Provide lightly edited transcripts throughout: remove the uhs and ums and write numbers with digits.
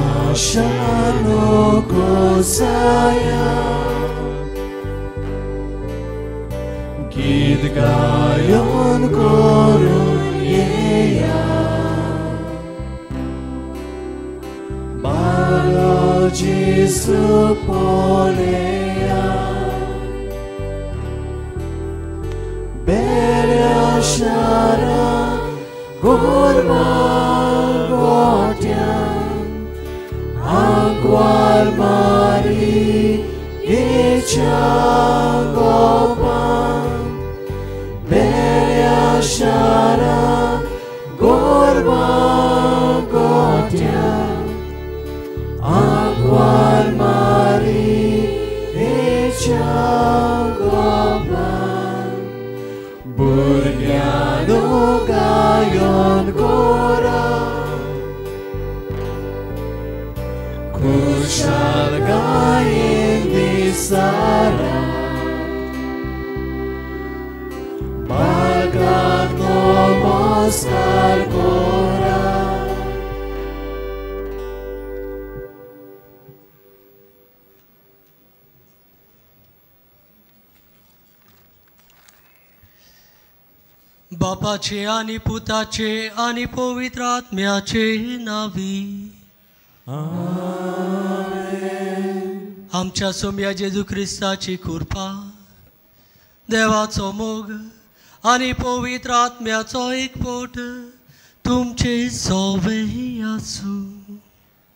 Viswashano kosaya Git gayon koruyeya Balo Jesu poleya Bela shara gorma gotya Anguar mari Ichagopan Belia shara gorma gotya Anguar mari Ichagopan Burgyano gayon gora Kushal gayin disara Balgat nomoskar gora. बापाचे आणि पुताचे आणि पवित्र आत्म्याचे नावी आमच्या सोम्या जेजू क्रिस्ताची कृपा, देवाचो मोग आनी पवित्र आत्म्याचो एकवट तुमचे सोवे आसूं.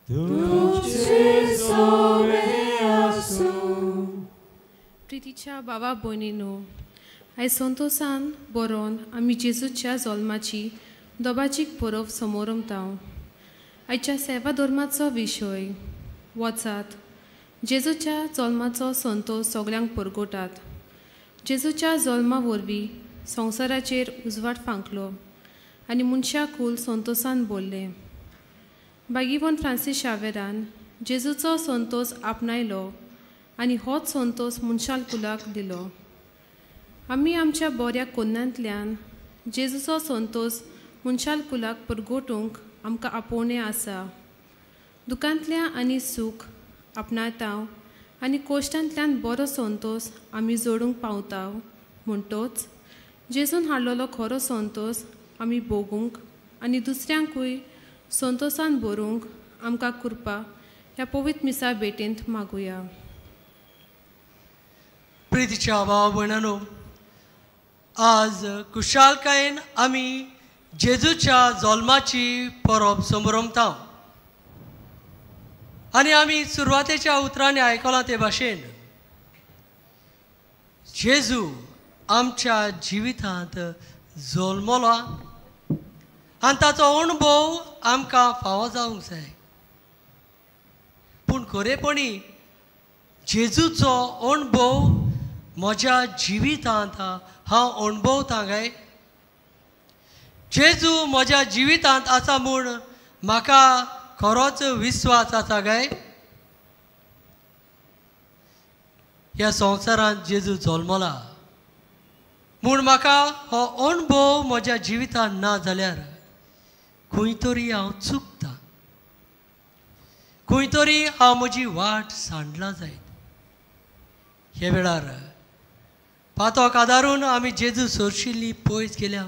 तुमचे सोवे आसूं. प्रितीच्या बाबा भयणीनो, आयज संतोसान बरोवन आमी जेजूच्या जल्माची दोबाचीक परब समोरमता. आयच्या सेवा धर्माचो विशय वचात जेजूच्या जल्माचो संतोस सगल्यांक परगटात. जेजूच्या जल्मा वरवीं संवसाराचेर उजवाड फांकलो आनी मनशाकूल संतोसान बोल्लें. बागीवन फ्रांसीस शावेरान जेजूचो संतोस आपणायलो आनी होच संतोस मनशाल कुलाक दिलो. आमी आमच्या बऱ्या कोन्नांतल्यान जेजूचो संतोस मनशाल कुलाक परगटूंक आमकां आपोवणें आसा. दुकांतल्या आनी सूख आपणायता आनी कोश्टांतल्यान बरो संतोस आमी जोडूंक पावता. म्हणटोच जेजून हाडलेलो खरो संतोस आमी भोगूंक आनी दुसऱ्यांकूय संतोसान भरूंक आमकां कृपा ह्या पवित्र मिसा भेटेंत मागुया. प्रितीच्या भाव भयणांनो, आज कुशालकायेन आमी जेजूच्या जल्माची परब समरमता आनी आमी सुरवातेच्या उतरांनी आयकलां ते भाशेन जेजू आमच्या जिवितांत जल्मला आनी ताचो अणभव आमकां फावो जावंक जाय. पूण खरेपणी जेजूचो अणभव म्हज्या जिवितांत हांव अणभवता काय? जेजू म्हज्या जिवितांत आसा म्हूण म्हाका खरोच विस्वास आसा काय? ह्या संवसारांत जेजू जल्मला म्हूण म्हाका हो अणभव म्हज्या जिवितांत ना जाल्यार खंय तरी हांव चुकता, खंय तरी हांव म्हजी वाट सांडला जायत. हे वेळार पातोक आदारून आमी जेजू सोरशिल्ली पयस गेल्या.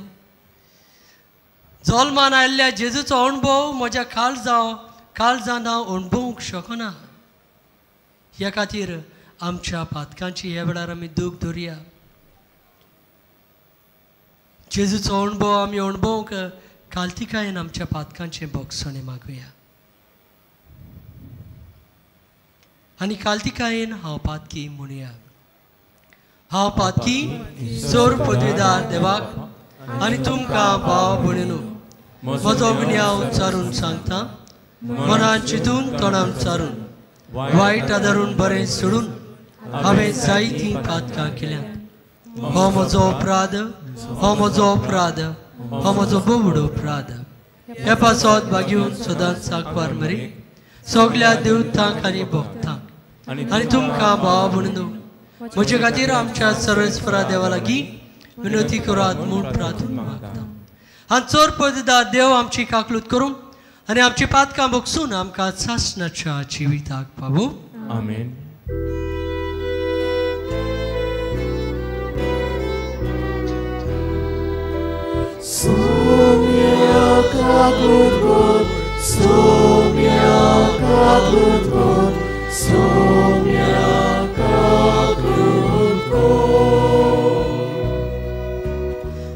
जल्मान आयिल्ल्या जेजूचो अणभव म्हज्या काळजान हांव अणभवूंक शकना. ह्या खातीर आमच्या पातकांची ह्या वेळार आमी दूख धरुया. जेजूचो अणभव आमी अणभवूंक कालतिकायेन आमच्या पातकांचें बोगसणें मागुया आनी कालतिकायेन हांव पातकी म्हणुया. हांव पातकी जोर पदवीदार देवाक आनी तुमकां भाव भयणीनो म्हजो गुन्यांव उच्चारून सांगता. मनान चिंतून तोंडान उच्चारून वायट आदारून बरें सोडून हांवें जायतीं पातकां केल्यांत. हो म्हजो अपराध, हो म्हजो अपराध, हो म्हजो बोवडो अपराध. हे पासत बागेवन सदांच साकवार मरी सगल्या देवतांक आनी भक्तांक आनी तुमकां भाव भयणीनो म्हजे खातीर आमच्या सर्वेस्परा देवा लागीं विनवती करात म्हूण प्रार्थना मागता. आनी चोर पददार देव आमची काकलूत करूं आनी आमची पातकां भोगसून आमकां सासणाच्या जिविताक पावूं. आमेन. Soumya kaglutgon, Soumya kaglutgon, Soumya kaglutgon.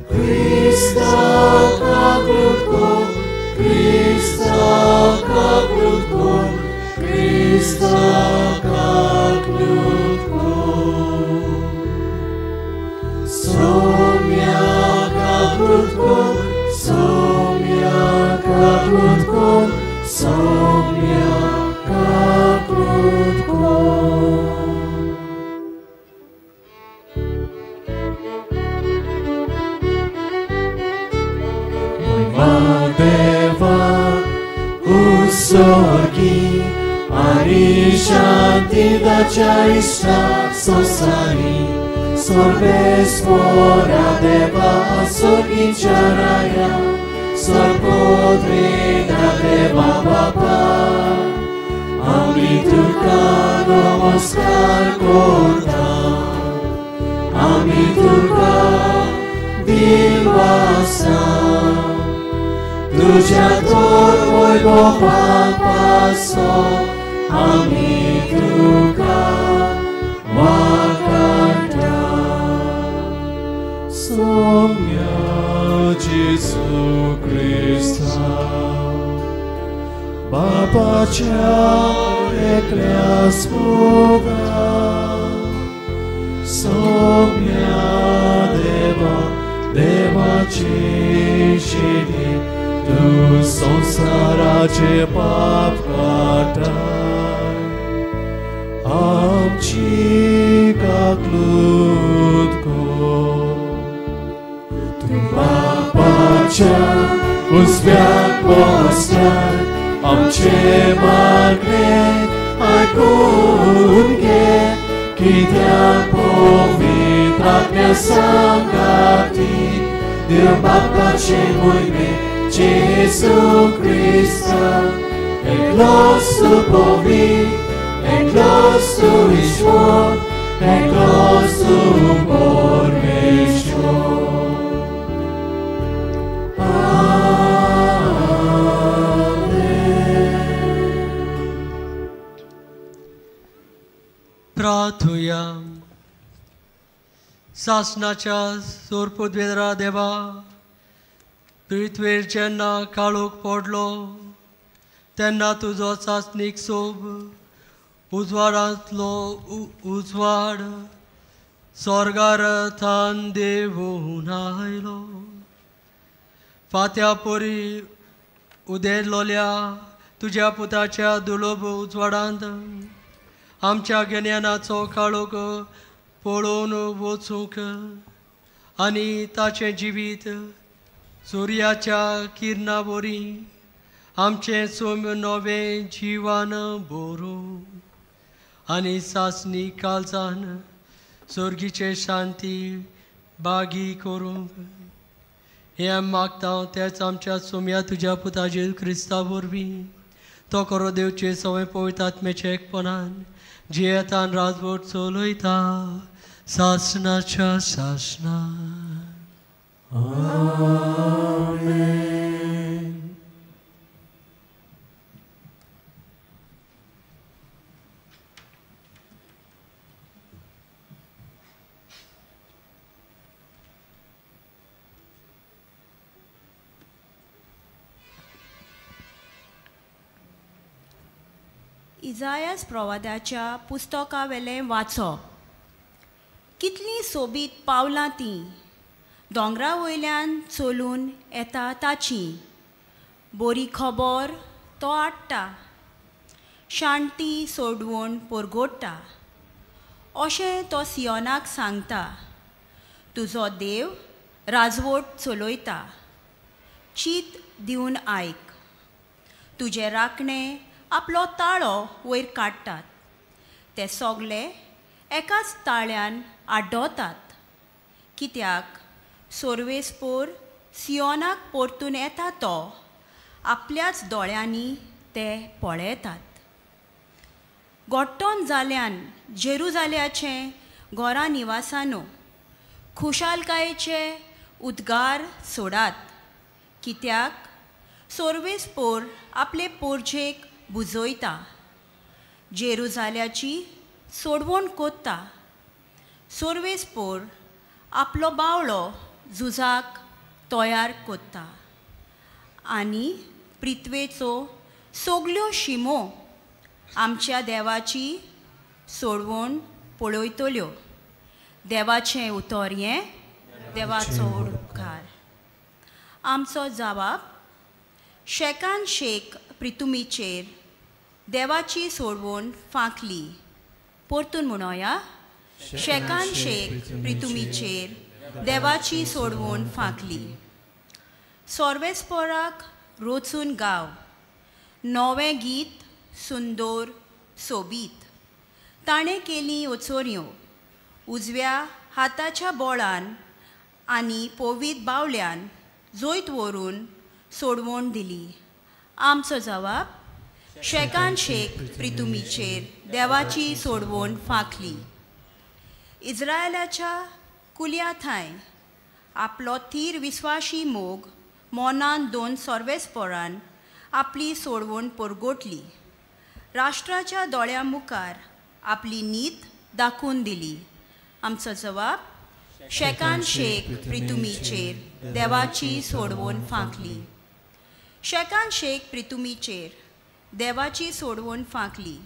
Krista kaglutgon, Krista kaglutgon, Krista kaglutgon. Soumya kaglutgon, Soumya kaglutgon, Soumya kaglutgon. Madeva usorgi ari shanti dachaisha sosari Sarveswara deva sorgincharaya Sarpodrida deva baba Amituka namaskar korta Amituka dilvasa Tuja tor voivo paso Amituka wakata. Soumya Jesu Krista Babacha Ekleasmuda Soumya Deva Deva Chishidi Tu samsarache paap katay Amchi kaklut kor Babacha usvyak bosyan amche magne aikun ge kityak povitratnya sangati Dev Babache muime Jesu Krista eklosu povi eklosu Ishwar eklosu Parmeshwar. प्रार्थुया. सासणाच्या सोरपदवेदरा देवा, पृथ्वेर जेन्ना काळोख पडलो तेन्ना तुजो सासणीक सोब उजवाडांतलो उजवाड स्वर्गारथान देवून आयलो. फात्या परी उदेलोल्या तुज्या पुताच्या दुलोब उजवाडांत आमच्या गिन्यानाचो काळोख पळोवन वचूंक आनी ताचें जिवीत सुर्याच्या किरणा वरी आमचें सोम नवें जिवान भरून आनी सासणी काळजान सोर्गीचे शांती बागी करूंक हें मागता तेच आमच्या सोम्या तुज्या पुता जेजू क्रिस्ता वरवीं तो करो देवचे सवय पवित्र आत्म्याच्या एकपणान जियेतान राजवट चलयता सासणाच्या सासणा. आमेन. इजायास प्रवादाच्या पुस्तकावेलें वाचप. कितलीं सोबीत पावलां तीं दोंगरा वयल्यान चलून येता ताची, बरी खबर तो हाडटा, शांती सोडवण परगोडटा, अशें तो सियोनाक सांगता. तुजो देव राजवट चलयता, चीत दिवन आयक. तुजे राखणे आपलो ताळो वयर काडटात, ते सगले एकाच ताळ्यान आड्डोतात. कित्याक सोर्वेसपोर सियोनाक परतून येता तो आपल्याच दोळ्यांनी ते पळयतात. गोट्टोन जाल्यान जेरुजाल्याचें गोरा निवासानो खुशालकायेचे उद्गार सोडात. कित्याक सोर्वेसपोर आपले पोरजेक बुजयता, जेरुजाल्याची सोडवण कोत्ता. सोर्वेसपोर आपलो बावळो झुजाक तयार कोत्ता आनी पृथ्वेचो सगल्यो शिमो आमच्या देवाची सोडवण पळयतल्यो. देवाचें उतर हें देवाचो उपकार. आमचो जवाब शेकान शेक प्रितुमीचेर देवाची सोडवण फांकली. परतून म्हणोया, शेकान शेक प्रितुमीचेर देवाची सोडवण फांकली. सोर्वेसपोराक रोचून गाव नवें गीत सुंदर सोबीत. ताणें केली ओचोऱ्यो उजव्या हाताच्या बोळान आनी पोवीत बावल्यान जैत व्हरून सोडवण दिली. आमचो जवाब शेकान शेक प्रितुमीचेर देवाची सोडवण फांकली. इज्रायलाच्या कुल्या थांय आपलो थीर विस्वाशी मोग मोनान दोन सोर्वेसपोरान आपली सोडवण परगोटली. राष्ट्राच्या दोळ्या मुखार आपली नीत दाखोवन दिली. आमचो जवाब शेकान शेक प्रितुमीचेर देवाची सोडवण फांकली. शेकान शेक प्रितुमीचेर देवाची सोडवण फांकली.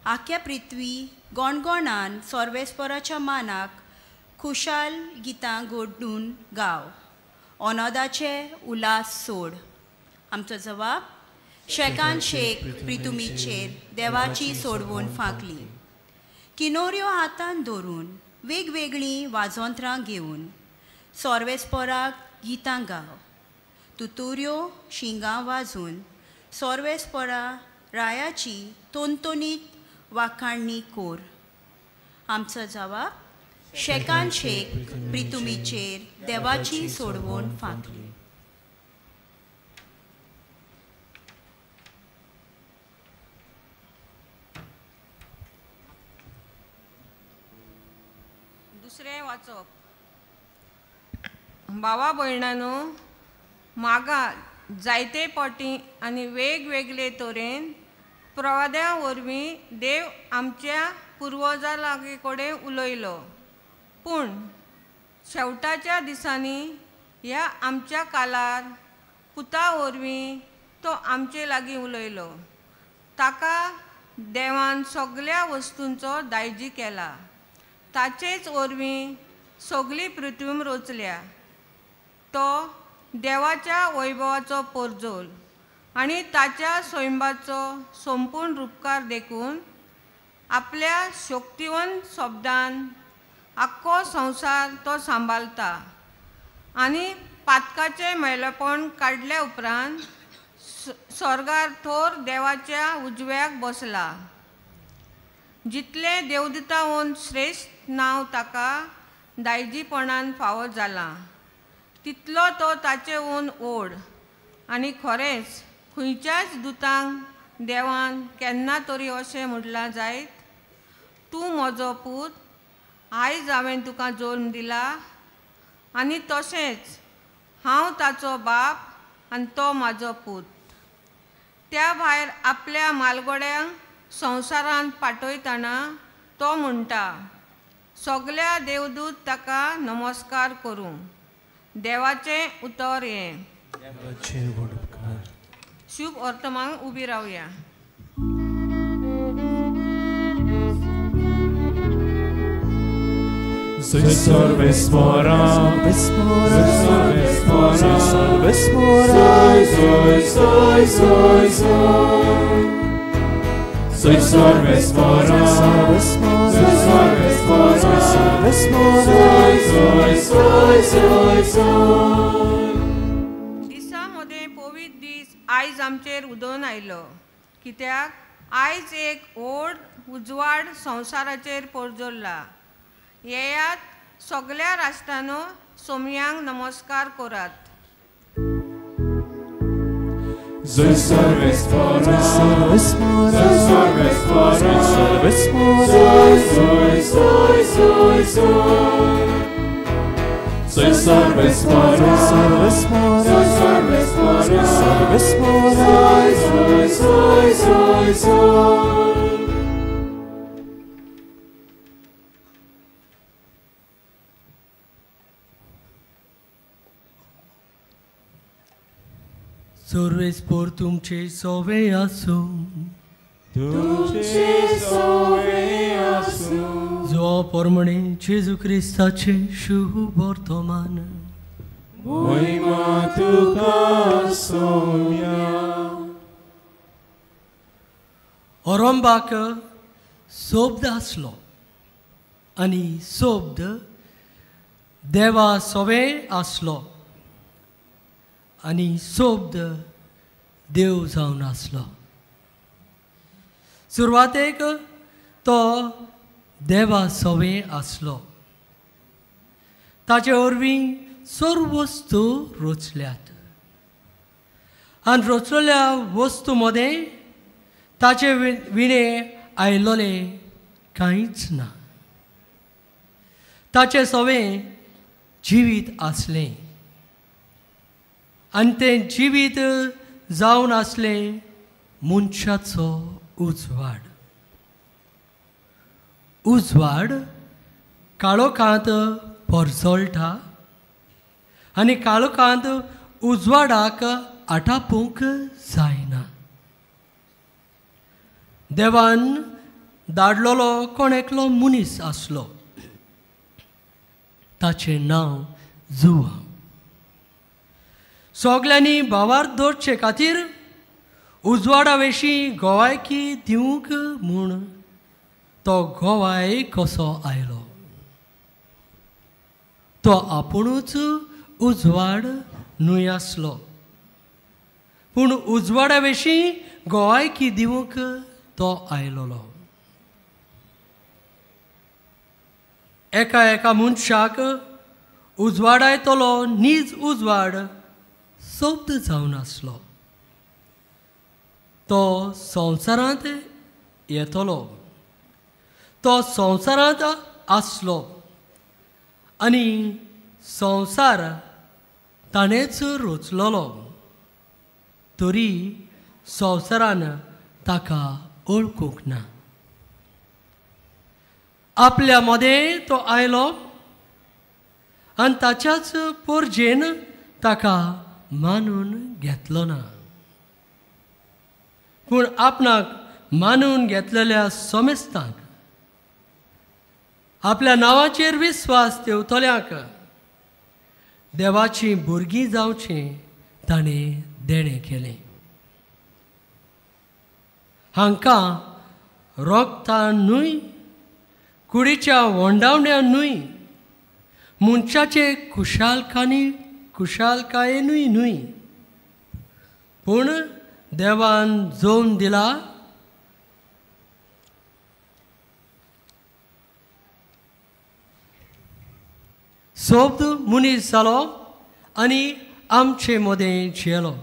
आख्या पृथ्वी गोणगोणान सोर्वेसपोराच्या मानाक खुशाल गितां गोडून गाव. अनोदाचे उल्हास सोड. आमचो जवाब शेकान शेक प्रितुमीचेर देवाची सोडवण फांकली. किनोऱ्यो हातान धरून वेगवेगळीं वाजोंत्रां घेवन सोर्वेसपोराक गितां गाव. तुतुऱ्यो शिंगां वाजून सोर्वेसपोरा रायाची तोनतोनीत वाखाणणी कोर. आमचो जवाब शेकान शेक प्रितुमीचेर देवाची सोडवण फांकली. दुसरें वाचप. भावा भयणानो, मागा जायते फावटी आनी वेगवेगळे तरेन प्रवाद्या वरवीं देव आमच्या पुर्वजां लागीं कडेन उलयलो, पूण शेवटाच्या दिसांनी ह्या आमच्या कालार पुता वरवीं तो आमचे लागीं उलयलो. ताका देवान सगल्या वस्तूंचो दायजी केला, ताचेच वरवीं सगली पृथ्वी रचल्या. तो देवाच्या वैभवाचो पोरजोल आनी ताच्या स्वयंबाचो संपूर्ण रुपकार देखून आपल्या शक्तिवंत शब्दान आख्खो संवसार तो सांबाळता आनी पातकाचें मैलपण काडल्या उपरांत स्वर्गार थोर देवाच्या उजव्याक बसला. जितलें देवदूतावन श्रेश्ठ नांव ताका दायजीपणान फावो जालां तितलो तो ताचे वून ओड. आनी खरेंच खंयच्याच दुतांक देवान केन्ना तरी अशें म्हणलां जायत, तूं म्हजो पूत, आयज हांवें तुका जल्म दिला. आनी तशेंच हांव ताचो बाप आनी तो म्हाजो पूत. त्या भायर आपल्या मालगोड्यांक संवसारांत पाठयतना तो म्हणटा, सगल्या देवदूत ताका नमस्कार करूं. देवाचें उतर हें. शुभ वर्तमांक उबी रावया. Sorvespora, दिसा मदें पवित्र दीस आयज आमचेर उदोवन आयलो, कित्याक आयज एक व्हड उजवाड संवसाराचेर पोरजोल्ला. येयात सगळ्या राष्ट्रांनो सोमयांक नमस्कार करात. Zoi sarvespora, zoi sarvespora, zoi, zoi, zoi, zoi, zoi. Zoi sarvespora, zoi sarvespora, zoi, zoi, zoi, zoi, zoi. सर्वेस्पोर तुमचे सोवे आसूं, तुमचे सोवे आसूं. जो परमणे जेजू क्रिस्ताचे शुभ वर्तमान. महिमा तुका सोम्या. ओरंबाक सोब्द आसलो आनी सोब्द देवा सोवे आसलो आनी सोब्द देव जावन आसलो. सुरवातेक तो देवा सोवे आसलो. ताचे वरवीं सर्व वस्तू रचल्यात आनी रचलेल्या वस्तू मदें ताचे विणें आयलोलें कांयच ना. ताचे सोवें जिवीत आसलें आनी तें जिवीत जावन आसलें मनशाचो उजवाड. उजवाड काळोखांत परजळटा आनी काळोखांत उजवाडाक आटापूंक जायना. देवान धाडलेलो कोण एकलो मनीस आसलो, ताचें नांव जुवा. सगल्यांनी भावार्थ दवरचे खातीर उजवाडा विशीं गोवायकी दिवंक म्हूण तो गोवाय कसो आयलो. तो आपुणूच उजवाड न्हय आसलो, पूण उजवाडा विशीं गोवायकी दिवंक तो आयलोलो. एका एका मनशाक उजवाडायतलो नीज उजवाड सोब्द जावन आसलो. तो संवसारांत येतलो, तो संवसारांत आसलो आनी संवसार ताणेंच रचलोलो, तरी संवसारान ताका वळखूंक ना. आपल्या मदें तो आयलो आनी ताच्याच पोरजेन ताका मानून घेतलो ना. पूण आपणाक मानून घेतलेल्या समेस्तांक, आपल्या नांवाचेर विस्वास ठेवतल्यांक देवाचीं भुरगीं जावचीं ताणें देणें केलें. हांकां रोगतान न्हय, कुडीच्या वोंडावण्यान न्हय, मनशाचे खुशालकायेनूय न्हय, पूण देवान जोवन दिला सोब्द मनीस जालो आनी आमचे मदें जियेलो.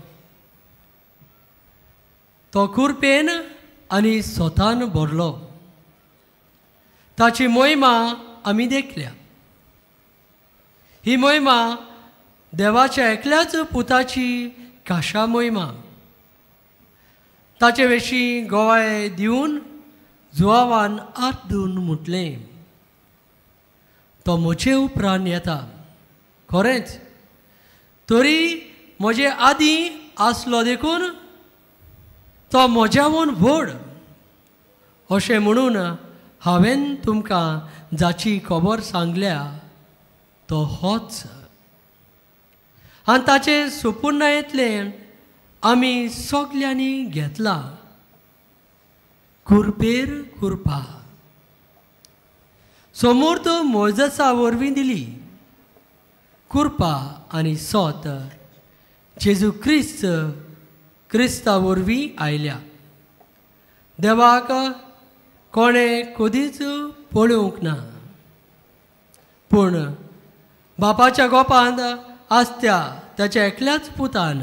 तो कुरपेन आनी स्वतान भरलो. ताची मोहिमा आमी देखल्या. ही मोहिमा देवाच्या एकल्याच पुताची काशा मोहिमा. ताचे विशीं गोवाय दिवन जुवावान आर्दून म्हटलें, तो म्हजे उपरांत येता, खरेंच तरी म्हजे आदीं आसलो देखून तो म्हज्यावून व्हड. अशें म्हणून हांवें तुमकां जाची खबर सांगल्या तो होच. आनी ताचें सुपुर्णायेंतलें आमी सगल्यांनी घेतला, कुरपेर कुरपा. समूर्त मोजसा वरवीं दिली कुरपा आनी सोत जेजू क्रिस्त क्रिस्ता वरवीं आयल्या. देवाक कोणें कदीच पळोवंक ना, पूण बापाच्या गोपांत आसत्या ताच्या एकल्याच पुतान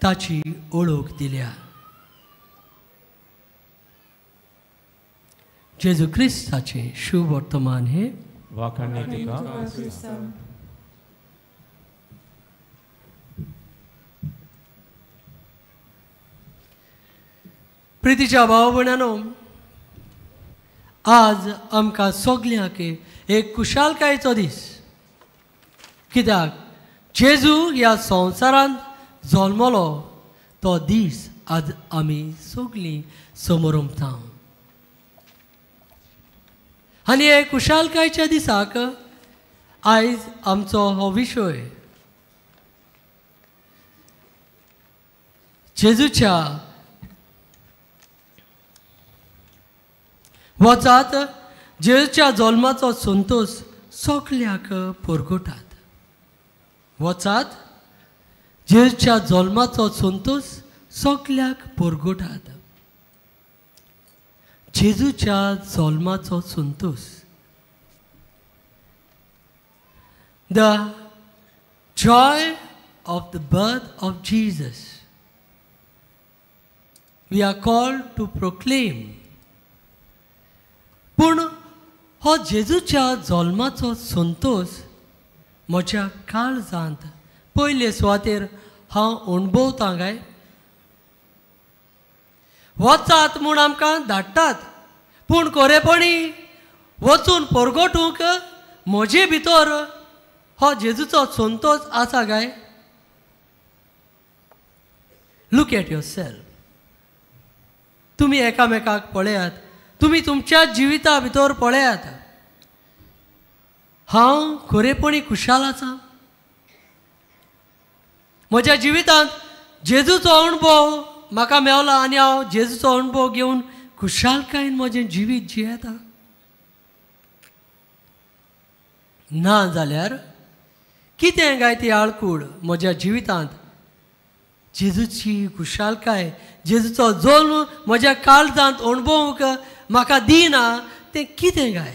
ताची ओळख दिल्या. जेजू क्रिस्ताचें शुभ वर्तमान हें. वाखाणणी तुका. प्रितीच्या भाव भयणांनो, आज आमकां सगल्यांक एक खुशालकायेचो दीस, कित्याक जेजू ह्या संवसारांत जल्मलो तो दीस आज आमी सगलीं समोरमता. आनी हे खुशालकायेच्या दिसाक आयज आमचो हो विशय जेजूच्या वचात जेजूच्या जल्माचो संतोश सगल्याक परगटात. वचात जेजूच्या जल्माचो संतोश सगल्याक परगटात. जेजूच्या जल्माचो Santosh, the joy of the birth of Jesus we are called to proclaim. पूण हो जेजूच्या जल्माचो संतोश म्हज्या काळजांत पयले सुवातेर हांव अणभवतां काय? वचात म्हूण आमकां धाडटात, पूण खरेपणी वचून परगटूंक म्हजे भितर हो जेजूचो संतोश आसा काय? Look at your self. तुमी एकामेकाक पळयात, तुमी तुमच्या जिविता भितर पळयात, हांव खरेपणी खुशाल आसा? म्हज्या जिवितांत जेजूचो अणभव म्हाका मेवला आनी हांव जेजूचो अणभव घेवन खुशालकायेन म्हजें जिवीत जियेता? ना जाल्यार कितें काय ती आळकूड म्हज्या जिवितांत जेजूची खुशालकाय, जेजूचो जल्म म्हज्या काळजांत अणभवूंक म्हाका दिना, तें कितें काय?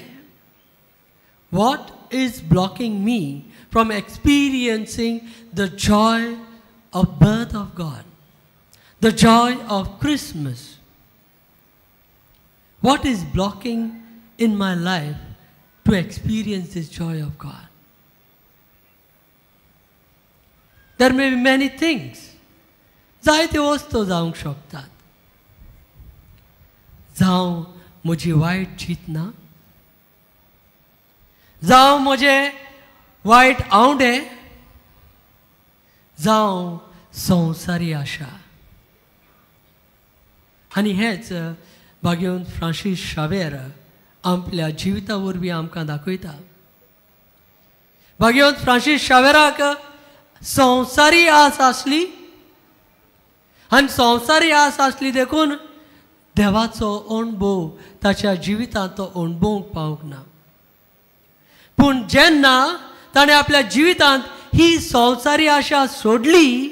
What is blocking me from experiencing the joy of birth of God, the joy of Christmas? What is blocking in my life to experience this joy of God? There may be many things. जायत्यो वस्तू जावंक शकतात. जावं म्हजी वायट चिंतना, जावं म्हजे वायट आंवडे, जावं संवसारी आशा. आनी हेच भाग्यवंत फ्रांसीस शावेर आपल्या जिविता वरवीं आमकां दाखयता. भाग्यवंत फ्रांसीस शावेराक संवसारी आस आसली आनी संवसारी आस आसली देखून देवाचो अणभव ताच्या जिवितांत तो अणभवूंक पावूंक ना. पूण जेन्ना ताणें आपल्या जिवितांत ही संवसारी आशा सोडली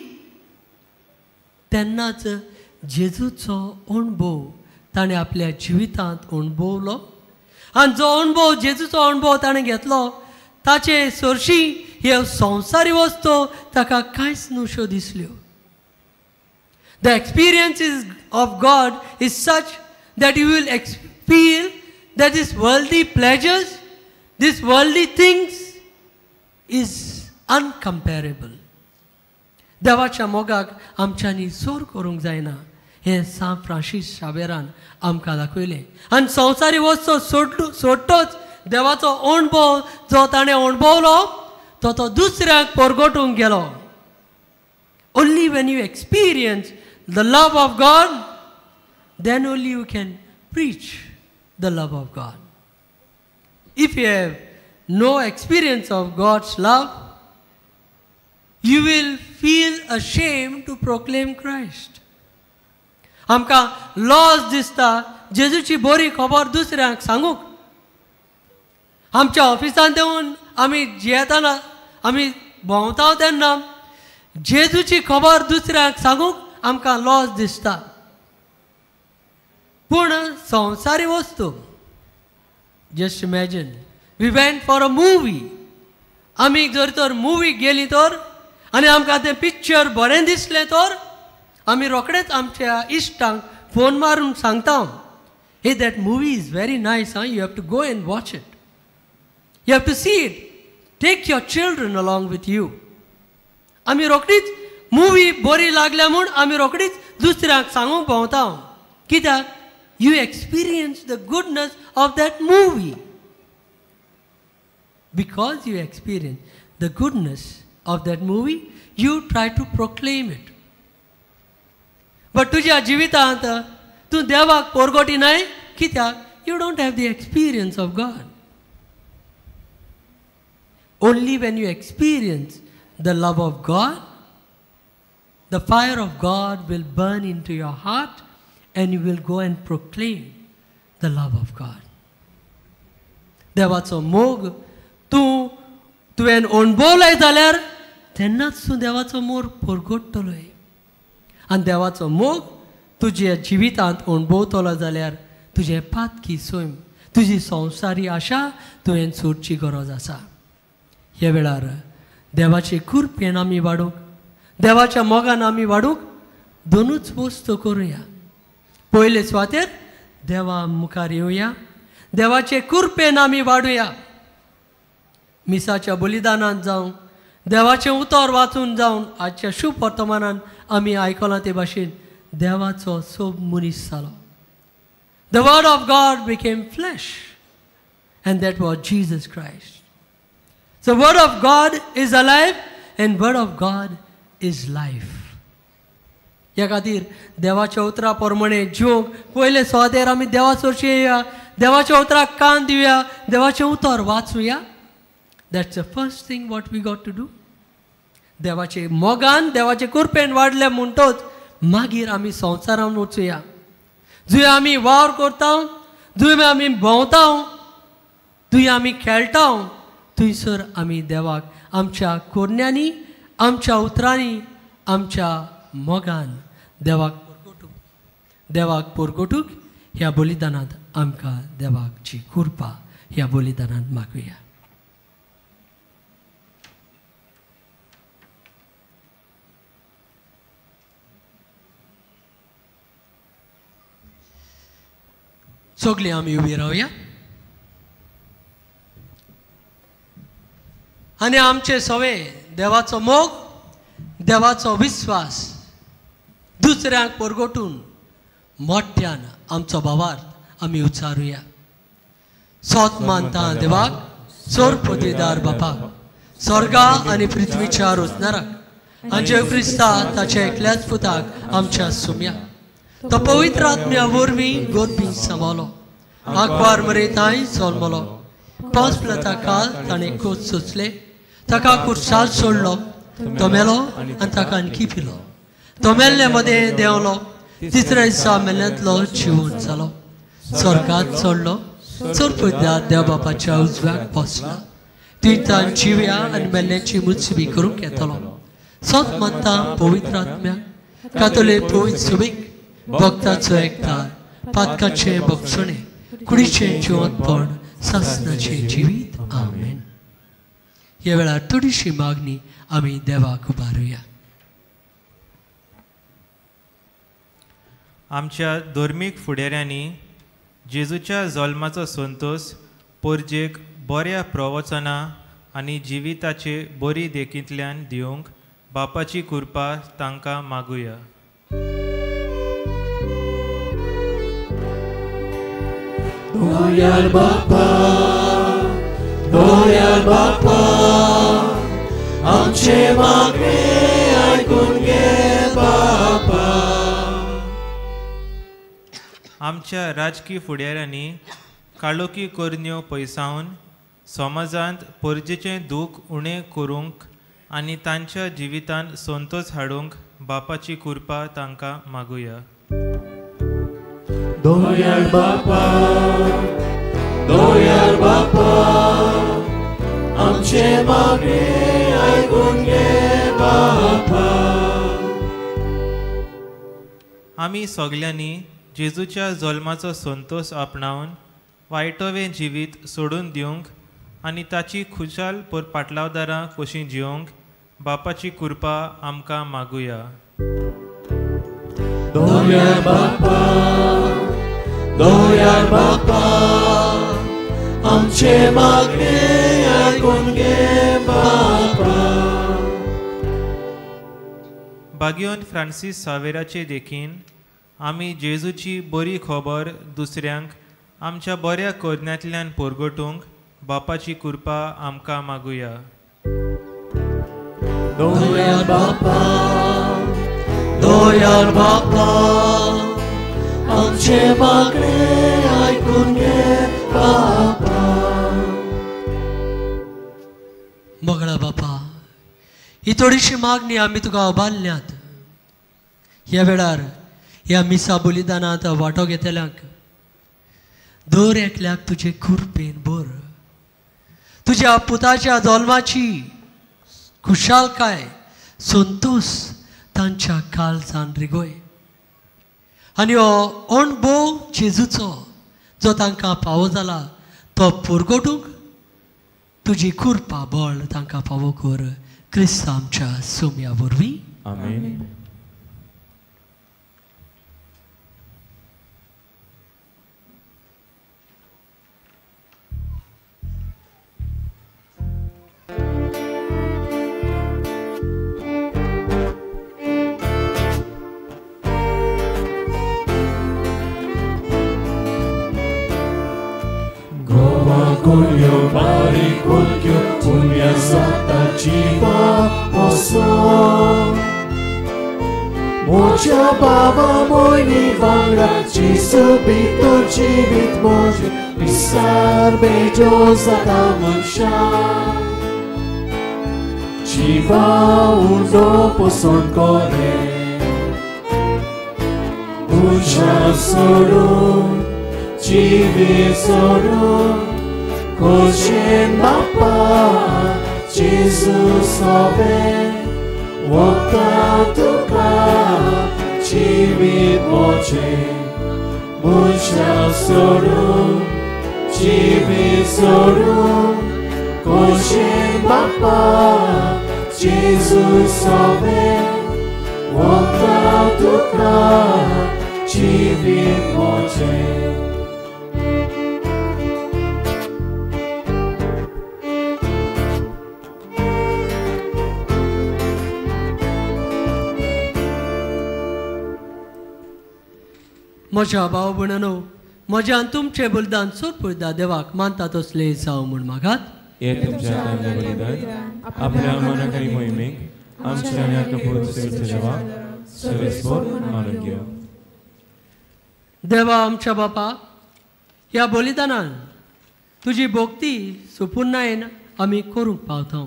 तेन्नाच जेजूचो अणभव ताणें आपल्या जिवितांत अणभवलो आनी जो अणभव जेजूचो अणभव ताणें घेतलो ताचे सरशी ह्यो संवसारी वस्तू ताका कांयच न्हूश्यो दिसल्यो. The experience of God is such that you will feel that this worldly pleasures, this worldly things is uncomparable. देवाच्या मोगाक आमच्यांनी जोर करूंक जायना हें सांत फ्रांसीस शावेरान आमकां दाखयलें. आनी संवसारी वस्तू सोडटोच देवाचो अणभव जो ताणें अणभवलो तो तो दुसऱ्याक परगटूंक गेलो. Only when you experience the love of God, then only you can preach the love of God. If you have no experience of God's love, you will feel ashamed to proclaim Christ. आमकां loss दिसता जेजूची बरी खबर दुसऱ्यांक सांगूंक. आमच्या ऑफिसांत देंवून आमी जियेतना, आमी भोंवता तेन्ना जेजूची खबर दुसऱ्यांक सांगूंक आमकां लॉस दिसता. पूण संवसारी वस्तू. Just imagine, we went for a movie. आमी जर तर मुवी गेली तर आनी आमकां तें पिक्चर बरें दिसलें तर आमी रोखडेच आमच्या इश्टांक फोन मारून सांगता, hey, that movie is very nice, ah, you have to go and watch it, you have to see it, take your children along with you. आमी रोखडीच मुवी बरी लागल्या म्हूण आमी रोखडीच दुसऱ्यांक सांगूंक भोंवता. कित्याक? You experience the goodness of that movie. Because you experience the goodness of that movie, you try to proclaim it. But तुज्या जिवितांत तूं देवाक पोरगोटी नाय. कित्याक? You don't have the experience of God. Only when you experience the love of God, the fire of God will burn into your heart and you will go and proclaim the love of God. देवाचो मोग तूं तुवें अणभवलाय जाल्यार तेन्नाच तूं देवाचो मोग परगटतलोय. आनी देवाचो मोग तुज्या जिवितांत अणभवतलो जाल्यार तुजें पातकी सैम, तुजी संवसारी आशा तुवें सोडची गरज आसा. ह्या वेळार देवाचे कृपेन आमी वाडूंक, देवाच्या मोगान आमी वाडूंक दोनूच वस्तू करुया. पयले सुवातेर देवा मुखार येवया, देवाचे कृपेन आमी वाडुया. मिसाच्या बलिदानान जावं, देवाचें उतर वाचून जावन, आजच्या शुभ वर्तमानान आमी आयकलां ते भाशेन देवाचो सोब मनीस जालो. The word of God became flesh and that was Jesus Christ. So word of God is alive and word of God is life. ह्या खातीर देवाच्या उतरा प्रमाणे जिवंक पयले सुवातेर आमी देवा सरशी येया, देवाच्या उतराक कान दिवया, देवाचें उतर वाचुया. That's the first thing what we got to do. देवाचे मोगान, देवाचे कृपेन वाडले म्हणटोच मागीर आमी संवसारान वचुया. जंय आमी वावर करता, जंय आमी भोंवता, थंय आमी खेळटा, थंयसर आमी देवाक आमच्या कोरण्यांनी, आमच्या उतरांनी, आमच्या मोगान देवाक परगटूंक, देवाक परगटूंक ह्या बलिदानांत आमकां देवाची कृपा ह्या बलिदानांत मागुया. सगळीं आमी उबी रावया आनी आमचे सवे देवाचो मोग, देवाचो विस्वास दुसऱ्यांक परगटून मोठ्यान आमचो भावार्थ आमी उच्चारुया. सोत मानता देवाक, सोर पदवीदार बापाक, स्वर्गा आनी पृथ्वीच्या रोचणाराक, आनी जेव क्रिस्ता ताच्या एकल्याच पुताक आमच्या सुम्या, तो पवित्र आत्म्या वरवीं गोरबी सांबाळलो, आंकवार मरे तांय जल्मलो, 5 प्लता काल ताणें कोच सोचले, ताका कुर्साल सोडलो, तो मेलो आनी ताका आणखी पिलो, तो मेल्ले मदें देंवलो, तिसऱ्या दिसा मेल्ल्यांतलो जिवंत जालो, स्वर्गांत चडलो, चरपद्या देव बापाच्या उजव्याक बसला, थंय जिव्या आनी मेल्ल्यांची मुजबी करूंक येतलो. सत मानता पवित्र आत्म्याक, कातोले पवित्र सुबीक, भक्ताचो एकतार, पातकाचें बक्षणें, कुडीचें जिवंतपण, सासणाचें जिवीत. आमेन. ह्या वेळार थोडीशी मागणी आमी देवाक उबारुया. आमच्या धर्मीक फुडाऱ्यांनी जेजूच्या जल्माचो संतोस परजेक बऱ्या प्रवचनां आनी जिविताचे बरी देखींतल्यान दिवंक बापाची कृपा तांकां मागुया. दोयाल बापा, दोयाल बापा, आमचे मागणे आयकून घे बापा. आमच्या राजकी फुडाऱ्यांनी काळोखी करण्यो पयसावन समाजांत परजेचें दूख उणें करूंक आनी तांच्या जिवितांत संतोस हाडूंक बापाची कृपा तांकां मागुया. दोयाल बापा, दोयाल बापा, आमचे मागणे आयकून घे बापा. आमी सगल्यांनी जेजूच्या जल्माचो संतोस आपणावन वायटोवें जिवीत सोडून दिवंक आनी ताची खुशाल पाटलावदारां कशीं जिवंक बापाची कृपा आमकां मागुया. दोयार बापा, दोयार बापा, आमचे मागणे आयकून घे बापा. बागियोन फ्रांसीस सावेराचे देखीन आमी जेजूची बरी खबर दुसऱ्यांक आमच्या बऱ्या करण्यांतल्यान परगटूंक बापाची कृपा आमकां मागुया. दोयार बापा, दोयार बापा, आमचे मागणे आयकून घे बापा. मोगळा बापा, ही थोडीशी मागणी आमी तुका उबारल्यात. ह्या वेळार ह्या मिसा बलिदानांत वांटो घेतल्यांक दर एकल्याक तुजे कृपेन भर. तुज्या पुताच्या जल्माची खुशालकाय संतोस तांच्या काळजान रिगोय आनी हो अणभव जेजूचो जो तांकां फावो जाला तो पुरगोटूंक तुजी कृपा बळ तांकां फावो कर. क्रिस्त आमच्या सोम्या वरवीं. आमेन. Kulyo bari kulkyo punya sata jiwa poso Moja baba mojni vangra Jisu bitor jivit moje Pisar bejo zata mansha Jiva undo poson kore Uncha soru Jivi soru Koshen Bapa, Jesus sobe, Wota tuka, jivit moche, Musha soru, jivit soru, Koshen Bapa, Jesus sobe, Wota tuka, jivit moche. म्हज्या भाव भयणांनो, म्हज्या आनी तुमचें बलिदान सोदपुरदा देवाक मानता तसलें जावं म्हूण मागात. हे तुमच्या हातांतलें बलिदान आपल्या मनाक आनी मोहिमेक आमच्या आनी आमच्या पुरुषाच्या देवाक सर्वेस्पर मानून घेवं. देवा आमच्या बापा, ह्या बलिदानान तुजी भक्ती सुपुर्णायेन आमी करूंक पावता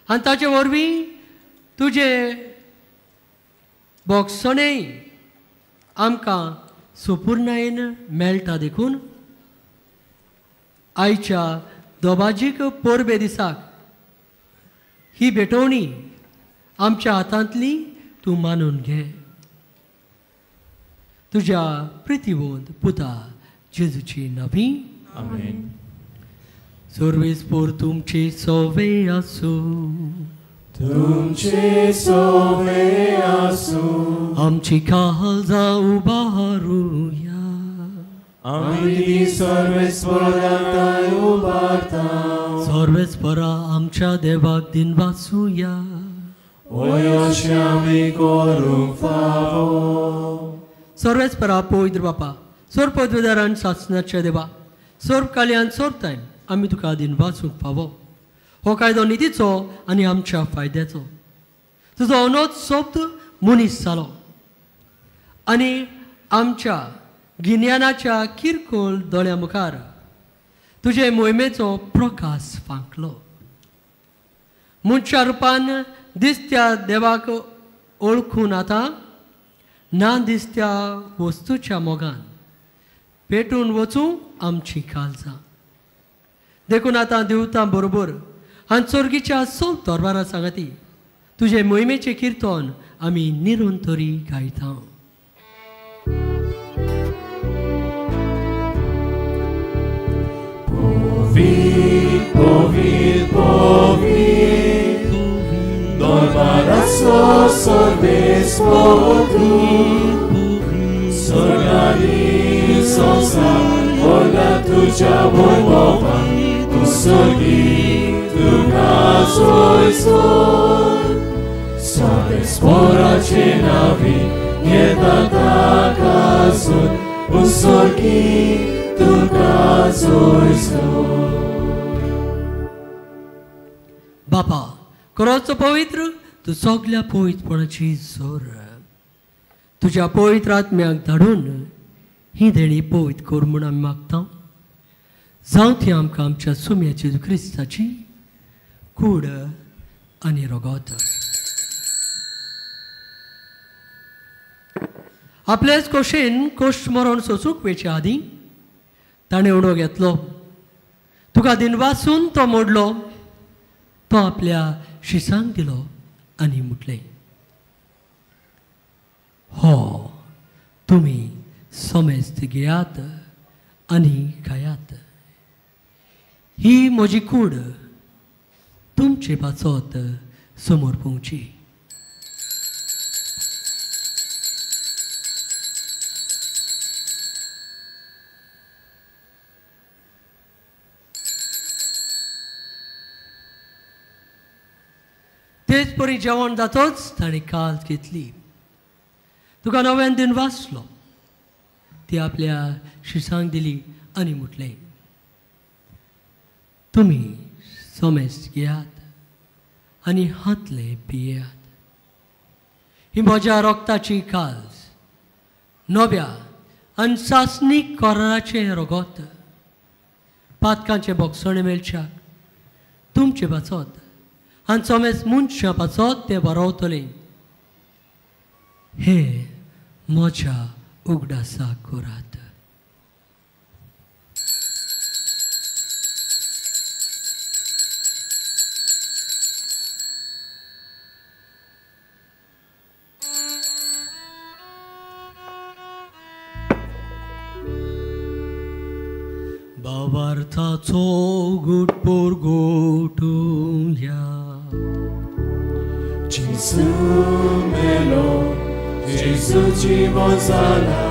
आनी ताचे वरवीं तुजें भोगसणें आमकां सुपुर्णायेन मेळटा. देखून आयच्या दोबाजीक परबे दिसाक ही भेटवणी आमच्या हातांतली तूं मानून घे. तुज्या प्रितीवंत पुता जेजूची नवी. आमेन. सर्वेस्पर तुमचे सोवे आसूं. तुमचे सोवे आसूं. आमची काळजां उबारुया. आमी सर्वेस्पराक उबारता. सर्वेस्परा आमच्या देवाक दिन वाचुया. होय अशें आमी करूंक फावो. सर्वेस्परा पवित्र बापा, सर्व पदवीदारान सासणाच्या देवा, सर्व काल्यान सर्व आमी तुका दिन वाचूंक फावो. हो कायदो नितीचो आनी आमच्या फायद्याचो. तुजो अनोद शब्द मनीस जालो आनी आमच्या गिन्यानाच्या किरकोळ दोळ्या मुखार तुजे मोहिमेचो प्रकाश फांकलो. मनशा रुपान दिसत्या देवाक ओळखून आतां ना दिसत्या वस्तूच्या मोगान पेटून वचूं आमची काळजां. देखून आतां देवतां बरोबर आनी चोरगीच्या सौ दरबारा सांगाती तुजे मोहिमेचें किर्तन आमी निरंतरी गायता. Povit, povit, povit, Dormaraso sorbes povit, Sorgani sosa, Orga tuja voivova, Tu sorgi, tu casoi sol. Sorbes porace navi, Nietata cazul, Usorgi, tu cazoi sol. बापा खरोच पवित्र तूं सगल्या पवित्रपणाची जोर तुज्या पवित्र आत्म्याक धाडून ही देणी पवित्र कर म्हूण आमी मागता. जावं ती आमकां आमच्या सुम्याची क्रिस्ताची कूड आनी रगत. आपलेच कोशेन कोश्ट मरण सोसूंक वेचे आदीं ताणें उडो घेतलो, तुका दिनवासून तो मोडलो, तो आपल्या शिसांक दिलो आनी म्हटलें, हो तुमी समेस्त घेयात आनी खायात, ही म्हजी कूड तुमचे पासत समोर पोवची. तेच परी जेवण जातोच ताणें काल घेतली, तुका नव्यान दिन वाचलो, ती आपल्या शिसांक दिली आनी म्हटलें, तुमी समेस्त घेयात आनी हातले पियात, ही म्हज्या रगताची काज नव्या आनी सासणीक कराराचें रगत, पातकांचें बोगसणें मेळच्याक तुमचें पासत आनी समेस्त मनशां पासत तें बरोवतलें. हे म्हज्या उगडासाक करात. भावार्थाचो गुटपोर गोटुया. जेजू मेलो, जेजू जिवो जाला,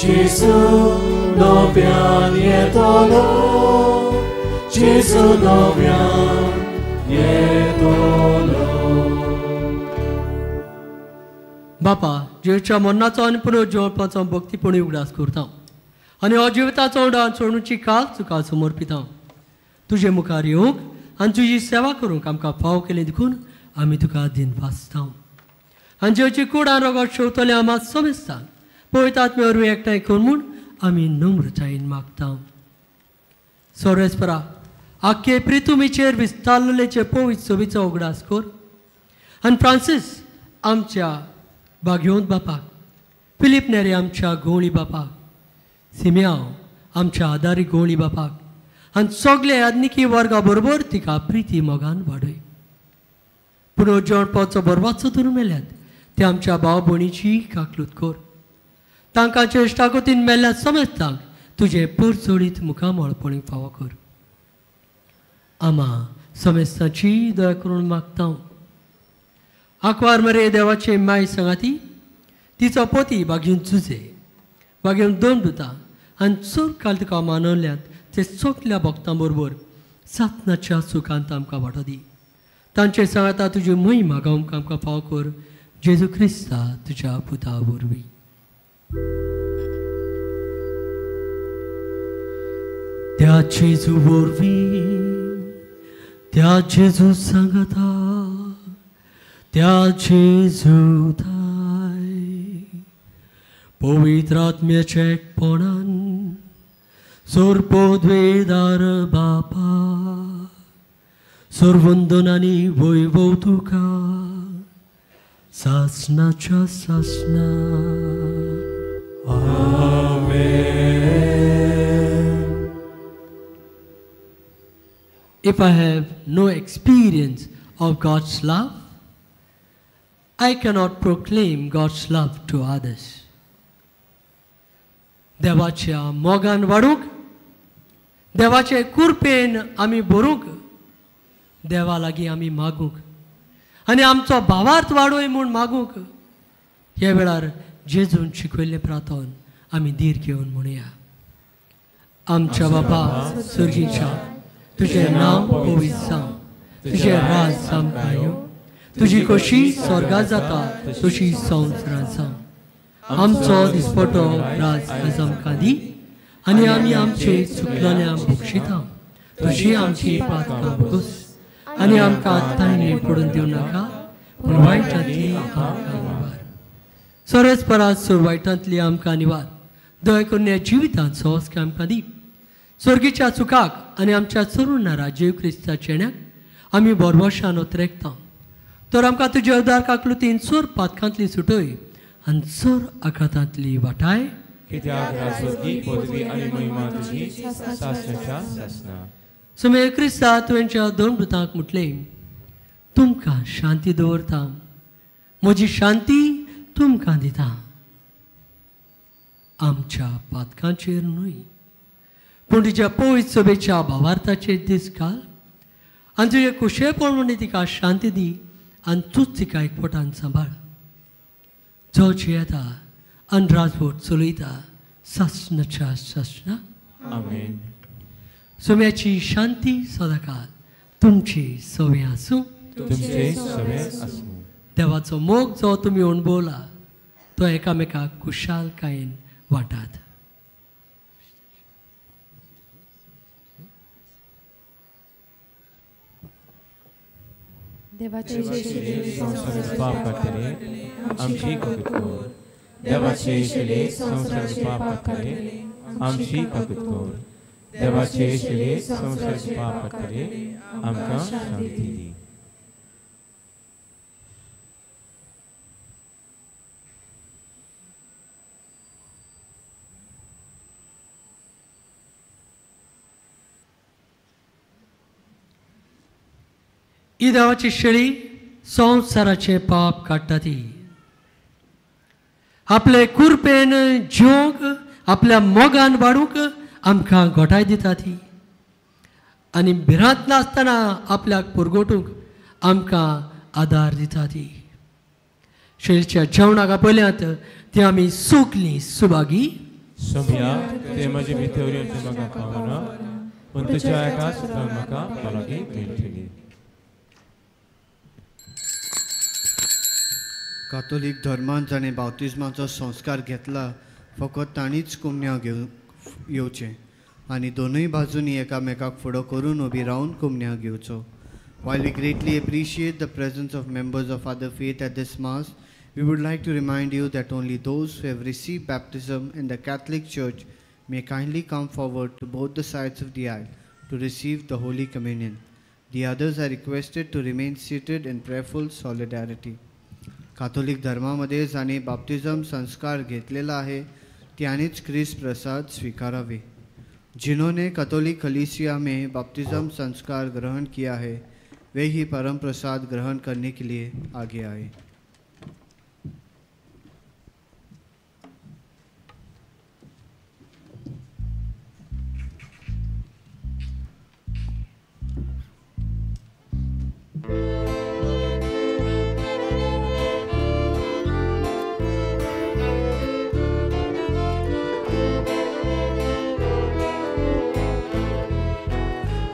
जेजू नव्यान येतलो, जेजू नव्यान येतलो. बापा, जेजूच्या मरणाचो आनी पुनर्जिवपाचो भक्तीपणी उगडास करता आनी हो जिविताचो उडान सोडूची काल तुका समर्पिता. तुजे मुखार येवंक आनी तुजी सेवा करूंक आमकां फाव केली देखून आमी तुका दिन वाचता. आनी जेवची कूड आनी रगत शेवतले आमा समेस्ता पवित्र आत्मे वरवीं एकठांय कर म्हूण आमी नम्रतायेन मागता. सोरेस्परा आख्खे प्रितुमीचेर विस्तारलेचे पवित्र सोबीचो उगडास कर आनी फ्रांसीस आमच्या बागेवंत बापाक, फिलीप नेरी आमच्या गोवळी बापाक, सिम्यांव आमच्या आदारी गोवळी बापाक आनी सगळे याज्ञिकी वर्गा बरोबर तिका प्रिती मोगान वाडय. पूण जेवण पावचो बरवाचो धरून मेल्यात ते आमच्या भाव भयणीची काकलूत कर, तांकां चेश्टाकोतीन मेल्ल्या समजतांक तुजें पुरचोडीत मुखामळपणी फावो कर. आमा समेस्ताची दया करून मागता. आंकवार मरे देवाचे माय सांगाती, तिचो पोती बागेवन जुजे बागेवन दोन दुता आनी चड काल तुका मानवल्यात ते सगल्या भक्तां बरोबर सातनाच्या सुखांत आमकां वांटो दी. तांचे सांगाता तुजी महिमा गावंक आमकां फावो कर, जेजू क्रिस्ता तुज्या पुता वरवीं. त्या जेजू वरवीं, त्या जेजू सांगाता, त्या जेजू थाय पवित्र आत्म्याच्या एकपणान सोरपोद्वेदार बापा सर्वंदन आनी वैभव तुका सासनाच्या सासना. आमेन. If I have no experience of God's love, I cannot proclaim God's love to others. देवाच्या मोगान वाडूंक देवाचे कुरपेन आमी भरूंक, देवा लागीं आमी मागूंक आनी आमचो भावार्थ वाडोय म्हूण मागूंक ह्या वेळार जेजून शिकयल्लें प्रार्थन आमी धीर घेवन म्हणुया. आमच्या बापा सर्गीच्या, तुजें नांव पवित्र जावं, तुजें राज आमकां येवं, तुजी खोशी स्वर्गात जाता तशी संवसारांत जावं. आमचो दिसपटो राज आयज आमकां दी आनी आमी आमचे चुकलेल्या बक्षिता तशी आमची पातकां भोगस आनी आमकां तांणी पडून दिवं नाका, पूण वायटांतली आमकां निवार. सरस परात सोड वायटांतली आमकां निवार. दया करून ह्या जिवितांत सहज आमकां दी. स्वर्गीच्या चुकाक आनी आमच्या चरुणारा जेव क्रिस्ताच्या येण्याक आमी बोरवशान उतरेकता. तर आमकां तुज्या उदार काकलुतीन चोर पातकांतली सुटय आनी चोर आघातांतली वाटाय. कित्याक राजवटी पदवी आनी महिमा तुजी सासणाच्या सासणा. सुमे क्रिस्ता तुवेंच्या दोन भुतांक म्हटलें, तुमकां शांती दवरता, म्हजी शांती तुमकां दिता. आमच्या पातकांचेर न्हय पूण तुज्या पवित्र सभेच्या भावार्थाचेर दीस घाल आनी तुजे कुशेपण म्हणून तिका शांती दी आनी तूच तिका एकवटान सांबाळ. जो जियेता आनी राजवट चलयता सासणाच्या सासणा. आमेन. सोम्याची शांती सदाकाल तुमची सवे आसूं. तुमचे सवे आसूं. देवाचो मोग जो तुमी अणभवला तो एकामेकाक खुशालकायेन वांटात. देवाचे संवसाराचे पाप काडटले आमची काकूत कर. देवाचे शिले संवसाराचे पाप काडटले आमची काकूत कर. देवाचे शिले संवसाराचे पाप काडटले आमकां शांती दी. ही देवाची शेळी संवसाराचे पाप काडटा. ती आपले कुरपेन जिवंक आपल्या मोगान वाडूंक आमकां घोटाय दिता ती आनी भिरांत नासतना आपल्याक पुरगोटूंक आमकां आदार दिता ती. शेळीच्या जेवणाक आपयल्यांत ती आमी सुकली सुभागी. सोम्या ते म्हजे भितर येवचें म्हाका पावना, पूण तुज्या एका सुत्रान म्हाका भलायकी मेळटली. कातोलीक धर्मान जाणें बाप्तिज्माचो संस्कार घेतला फकत तांणीच कुमन्यांव घेवन येवचें आनी दोनूय बाजूंनी एकामेकाक फुडो करून उबी रावन कुमन्यांव घेवचो. While we greatly appreciate the presence of members of other faith at this mass, we would like to remind you that only those who have received baptism in the Catholic Church may kindly come forward to both the sides of the aisle to receive the Holy Communion. The others are requested to remain seated in prayerful solidarity. Catholic धर्मामध्ये जाणे बाप्तिझम संस्कार घेतलेला आहे त्यानेच ख्रिस्त प्रसाद स्वीकारावे. जिन्होंने Catholic कलीसिया में बाप्तिज्म संस्कार ग्रहण किया है वे ही परम प्रसाद ग्रहण करने के लिए आगे आए.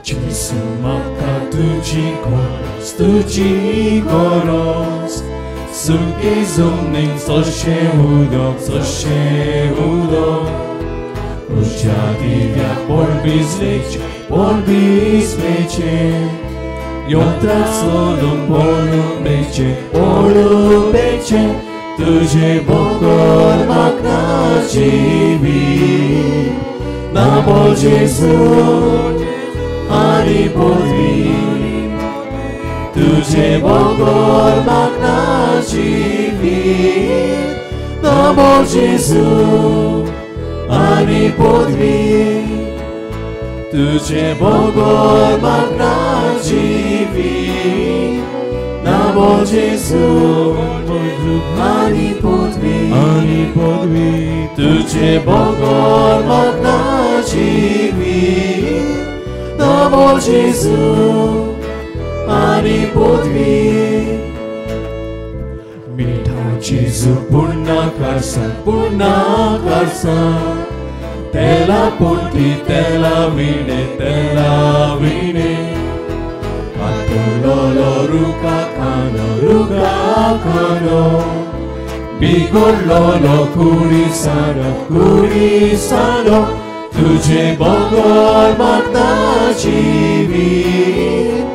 Jesu म्हाका तुजी गरज, तुजी गरज, सुके जमनीक सोशें उदक, सोशें उदक, तुज्या दिव्या पोरबिजलेचें, पोरबिजलेचें, योत्रा सोडून पळून बेचें, तुजें बगर म्हाका जिवीत ना बो जेजू आनी पदवी, तुझे बगर म्हाका जिवीत ना बो जेजू आनी पदवी, तुझे बगर म्हाका जिवीत ना बो जेजू आनी पदवी, आनी पदवी, तुझे बगर म्हाका जिवीत Namo Jesu आनी पदवी मिठा जेजू पुण्णा करसा पुण्णा करसा तेला पोटी तेला विणे तेला विणे कातलोलो रुका खानो रुका खानो बिगोडलोलो कुरिसानो कुरिसानो तुझे बगर मागता जिवीत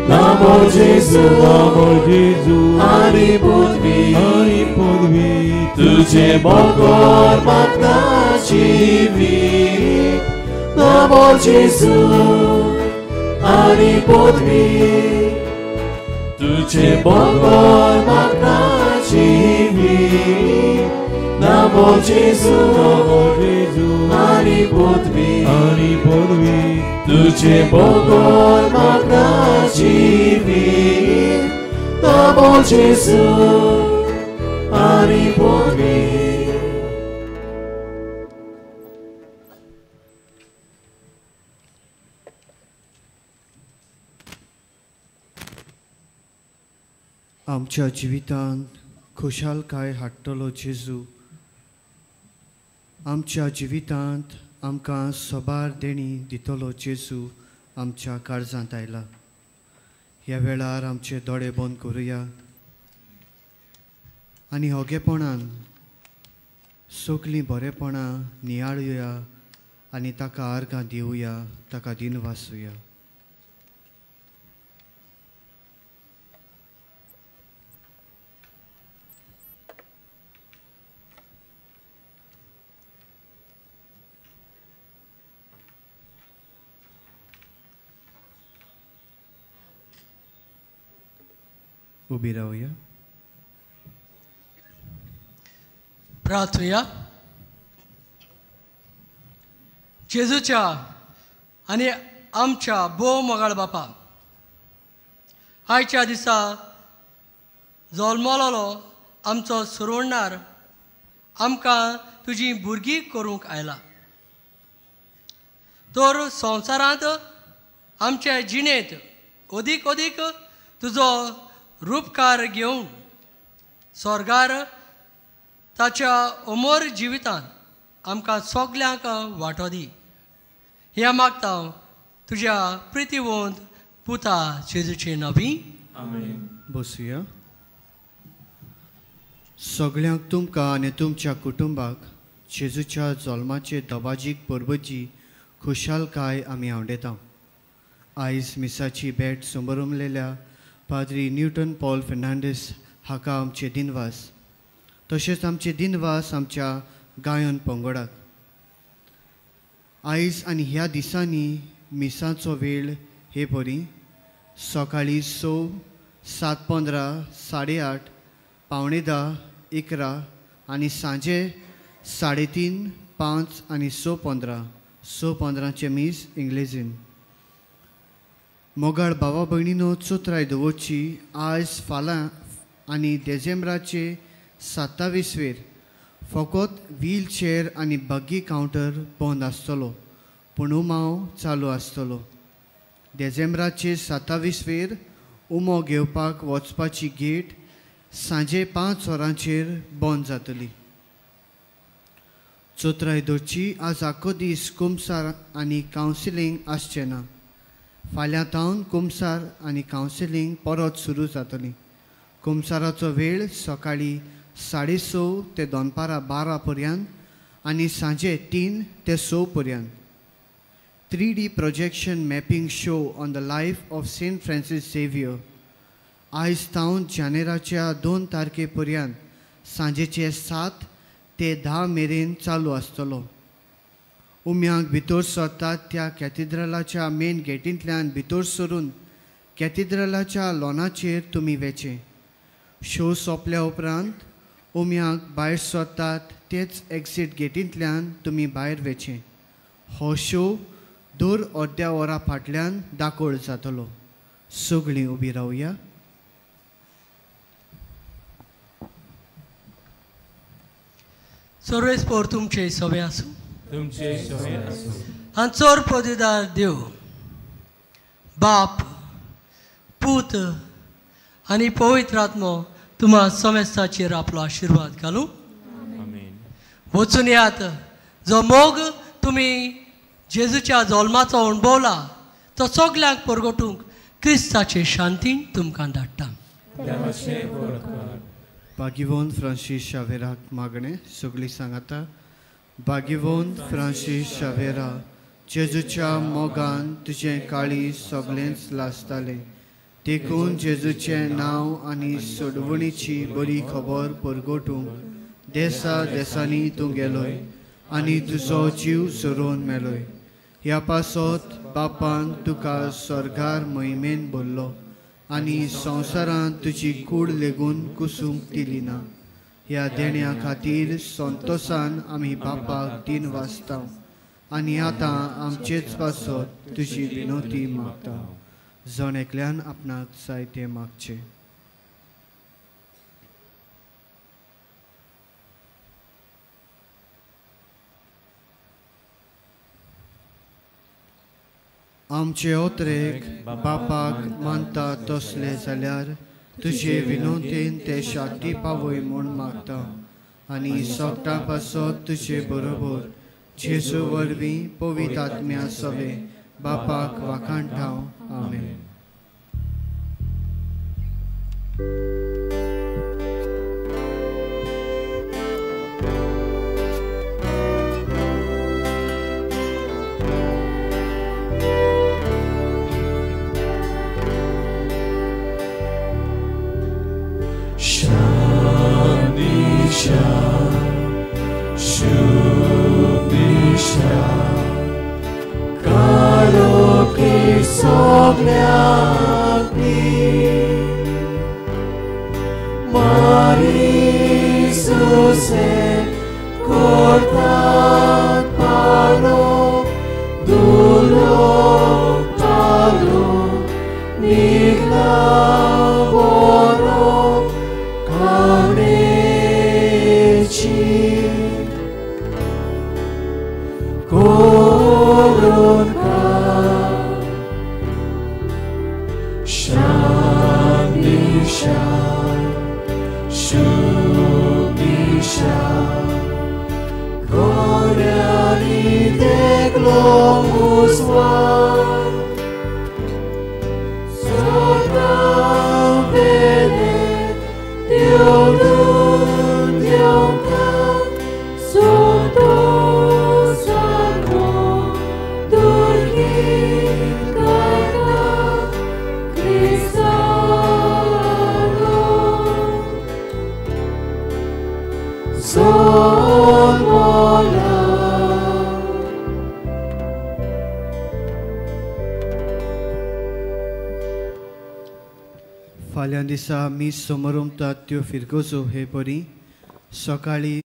नामो जेजू नामो जेजू आनी पदवी आनी पदवी तुझे बगर मागता जिवीत नामो जेजू आनी पदवी तुझे बगर मागता जिवीत नामो जेजू नामो जेजू आनी पदवी आनी पदवी तुझे बगर मागता जिवीत नामो जेजू आनी पदवी. आमच्या जिवितांत खुशालकाय हाडटलो जेजू, आमच्या जिवितांत आमकां सबार देणी दितलो जेजू आमच्या काळजांत आयला. ह्या वेळार आमचे दोळे बंद करुया आनी होगेपणान सगळीं बरेपणां नियाळुया आनी ताका आर्गां दिवया, ताका दिनवासुया. उबी रावया. प्रार्थुया. जेजूच्या आनी आमच्या भोव मोगाळ बापा, आयच्या दिसा जल्मलोलो आमचो सुरवणार आमकां तुजी भुरगीं करूंक आयला. तर संवसारांत आमच्या जिणेंत अदीक अदीक तुजो रुपकार घेवन स्वर्गार ताच्या अमर जिवितांत आमकां सगल्यांक वांटो दी. हें मागता तुज्या प्रितीवंत पुता जेजूचे नांवी. आमेन. बसुया. सगळ्यांक तुमकां आनी तुमच्या कुटुंबाक जेजूच्या जल्माचे दबाजीक परबची खुशालकाय आमी आवडेता. आयज मिसाची भेट समरमलेल्या पाद्री न्यूटन पॉल फेर्नांडीस हाका आमचे दिनवास, तशेंच आमचे दिनवास आमच्या गायन पंगडाक. आयज आनी ह्या दिसांनी मिसाचो वेळ हे परी सकाळीं 6, 7:15, 8:30, 9:45, 11 आनी सांजे 3:30, 5 आनी 6:15. 6:15 मीस इंग्लेजीन. मोगाळ भावा भयणीनो, चोत्राय दवरची आयज फाल्यां आनी देजेंब्राचे 27वेर फकत व्हीलचेअर आनी बग्गी कावंटर बंद आसतलो, पूण उमाव चालू आसतलो. देजेंब्राचे 27वेर उमो घेवपाक वचपाची गेट सांजे 5 वरांचेर बंद जातली. चोत्राय दवरची आज आख्खो दीस कुमसार आनी कावन्सिलींग आसचें ना. फाल्यां तावन कुमसार आनी कावन्सिलींग परत सुरू जातली. कुमसाराचो वेळ सकाळीं 6:30 ते दनपारां 12 पर्यंत आनी सांजे 3 ते 6 पर्यंत. 3D projection mapping show on the life of Saint Francis Xavier आयज तावन जानेराच्या 2 तारखे पर्यंत सांजेचे 7 ते 10 मेरेन चालू आसतलो. उम्यांक भितर सरतात त्या कॅथिड्रलाच्या मेन गेटींतल्यान भितर सरून कॅथिड्रलाच्या लॉनाचेर तुमी वेचें. शो सोंपल्या उपरांत उम्यांक भायर सरतात तेच एक्झीट गेटींतल्यान तुमी भायर वेचें. हो शो दर अर्द्या वरा फाटल्यान दाखोवळ जातलो. सगळीं उबी रावया. सर्वेस्पोर तुमचे सवे आसूं. तुमचे सवे आसूं. हांचोर पदवीदार देव बाप, पूत आनी पवित्र आत्मो तुमा समेस्ताचेर आपलो आशिर्वाद घालूं. वचून यात. जो मोग तुमी जेजूच्या जल्माचो अणभवला तो सगल्यांक परगटूंक क्रिस्ताचे शांतीन तुमकां धाडटा. भाग्यवंत फ्रांसीस शावेराक मागणें सगळीं सांगाता. भाग्यवंत फ्रांसीस शावेरा, जेजूच्या मोगान तुजें काळीज सगळेंच लासतालें, देखून जेजूचें नांव आनी सोडवणीची बरी खबर परगटूंक देसा देसांनी तूं गेलोय आनी तुजो जीव सोरोवन मेलोय. ह्या पासत बापान तुका स्वर्गार महिमेन भरलो आनी संवसारांत तुजी कूड लेगून कुसूंक दिली ना. ह्या देण्या खातीर संतोसान आमी बापाक दिन वाचता आनी आतां आमचेच पासत तुजी विनोती मागता. जण एकल्यान आपणाक जाय तें मागचें. आमचे ओत्रेक बापाक मानता तसले जाल्यार तुजे विनोतीन ते शांती पावय म्हूण मागता आनी सगटां पासत तुजे बरोबर जेजू वरवीं पवित्र आत्म्या सवे बापाक वाखाणटा. आमेन. फाल्यां दिसा मीस समरमतात त्यो फिरगोजो हे परी सकाळीं